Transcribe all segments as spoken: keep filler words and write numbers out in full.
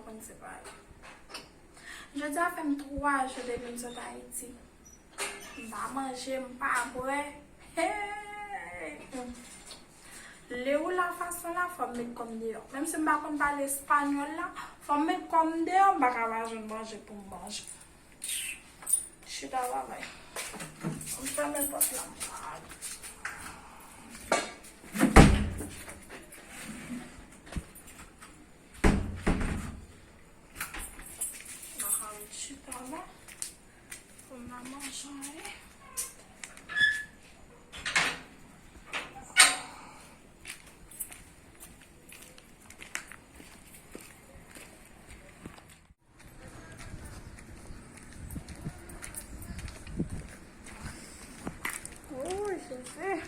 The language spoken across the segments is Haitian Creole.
Konn se pa yo. Jodi a fè m twa jou depi m sot Ayiti. M pa manje, m pa bwè. Hey! Lè ou la fason la, fò m met kò m deyò. Menm si m pa konn pale espanyòl la, fò m met kò m deyò, m pa ka pa jwenn manje pou m manje. Chita la bay. Fò m fèmen pòt la. Mwen ka ret chita la. Fò m la manje anyen. Ooh, Jezi.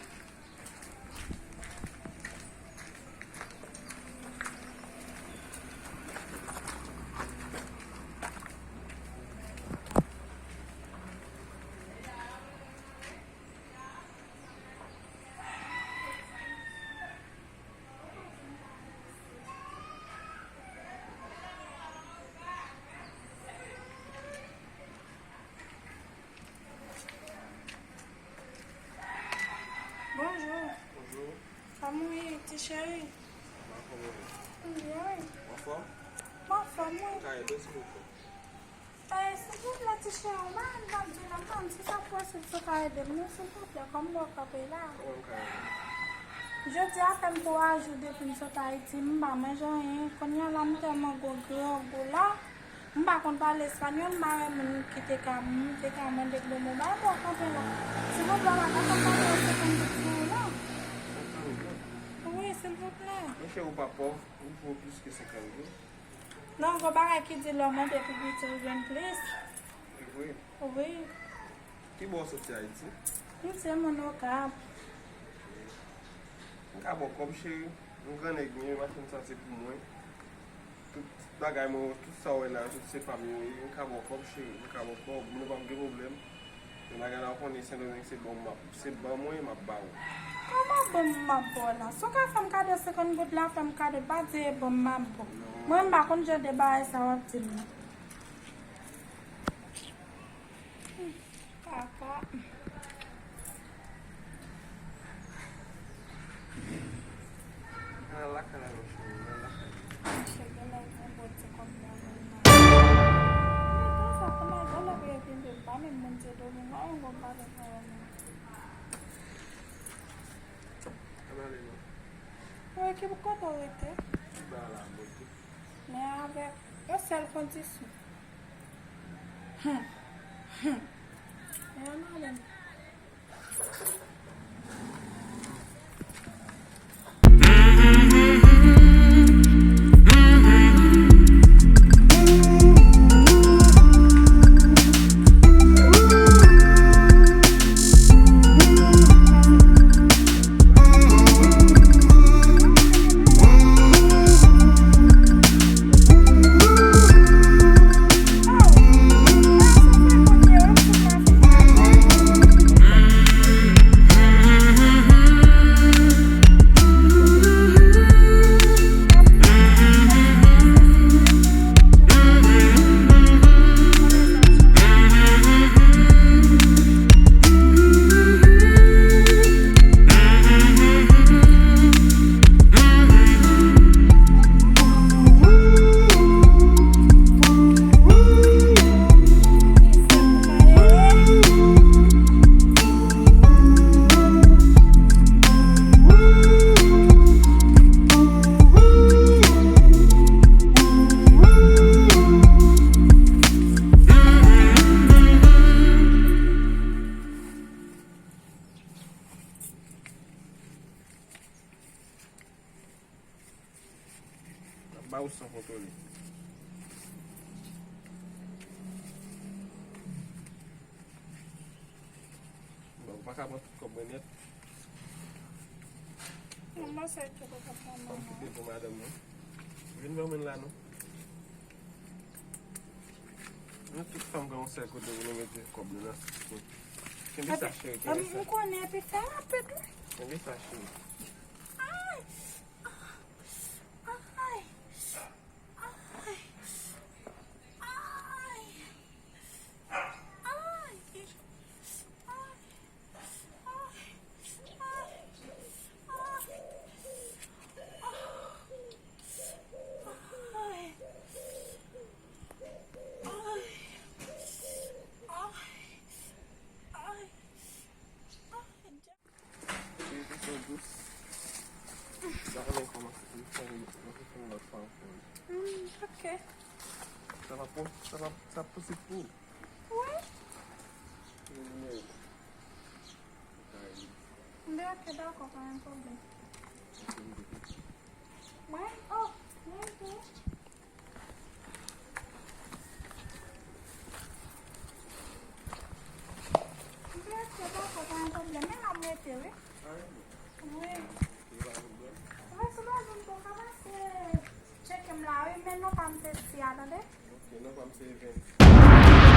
Bonjou. Bonjou. Kòman w ye, ti cheri? Mwen anfòm, e ou? M byen, wi. Ou anfòm? Mwen anfòm, wi. Mwen ka ede w, silvouplè? Eh, silvouplè, ti cheri, ou pa konn sa m ap di w la, m pa konn si sa posib si w ka ede m, non, silvouplè, kòm mwen kanpe la. Kòman m ka ede w? Jodi a fè m twa jou depi m sot Ayiti, m pa manje anyen. Kounye a la, m tèlman gwo grangou la, m pa konn pale espanyòl, m pa wè moun ki te ka, m te ka mande pou mwen bay pou w kanpe la. Silvouplè, ou pa ka fè m pase yon senkant goud pou ou, non? Senkant goud? Wi, silvouplè. Monchè, ou pa pòv, ou fè plis ke senkant goud. Non, gon bagay ki di lè w mande pou piti ou jwenn plis. Se vre? Wi. Ki bò w soti Ayiti? M se moun Okap. M ka ba w kòb, cheri. M grannèg, m ye, machin sa se pou mwen. Tout bagay mwen, tout sa w wè la, tout se pa m yo ye. M ka ba w kòb, cheri. M ka ba w kòb. Moun pa m gen pwoblèm. Men bagay la, w konnen Sendomeng se ban m ap, se ban mwen, m ap ba ou. Kòman ban m m ap ba w la? Si w ka fè m kado senkant goud la, fè m kado, pa di e ban m m ap ba w. Non. Mwen, m pa konn jan de bagay sa w ap di m nan. Hmm, kaka. Nan lakay la, non, cheri, nan lakay la. Cheri, gen lè gen bon ti kòb nan men nan. Men tan sa, kòman gen lè pou yo vin de pa menm moun se Domingo, yon bon bagay sa yo menm. Ann ale non. Wi, ki kote w rete? Ba la, bon. Men avèk yon sèl kondisyon. Hmm. Hmm. Men ann ale non. Ba ou san kontwole. Bon, ou pa ka pran tout kòb mwen nèt. Mwen se tout kòb mwen. Fò m kite pou madanm mwen. Vin ban mwen la non. Nou tout fanm gen yon sèl kote pou nou mete kòb nou nan. Kenbe sa, cheri, kenbe sa. M konnen, epi fè rapid wi. Kenbe sa, cheri. Ay! Ay! Ay! Sa, sa posib pou ou. Wi. Ki nimewo? Ou ka rele. Mwen, ok, dakò, pa gen pwoblèm. Mwen, oh, mwen tou. Mwen, ok, dakò, pa gen pwoblèm. Men la m rete, wi. Wi. Wi, si w pa vin, bon, ka pase tcheke m la, wi, men non pa m se Sia, tande? Ok, non pa m se Evens.